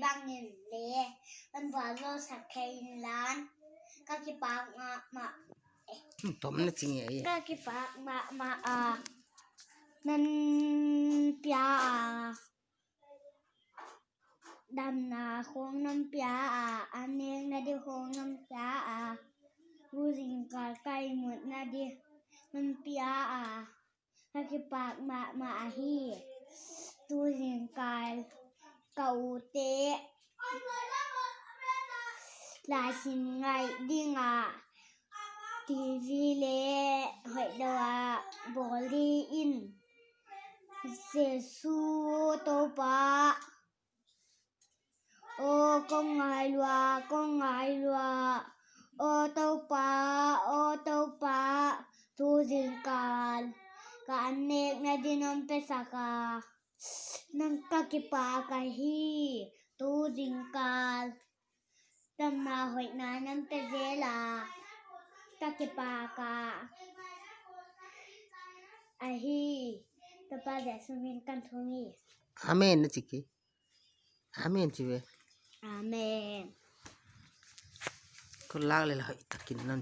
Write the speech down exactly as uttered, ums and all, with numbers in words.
bangin le, hon vualzawl sak thei inla, ka kipak mahmah. Tom na ching e. Ka kipak mahmah a, non pia a, damna khong non pia a, an nekna di khong non pia a, tu zingkal ka ihmutna di non pia a, ka kipak mahmah ahi. Tu zingkal ka ute laisim ngai ding a, TV le hoihlou a bawl di in, Jesu Toupa, aw kon ngai lua, kon ngai lua, aw Toupa, aw Toupa, tu zingkal ka an nekna di non pesak a, non ka kipak ahi. Tu zingkal damna hoihna non pe zel a, ka kipak ahi. Toupa Jesu min in kon thum hi. Amen na chi kei. Amen chi ve. Amen. Khut lak leh la hoihtakin non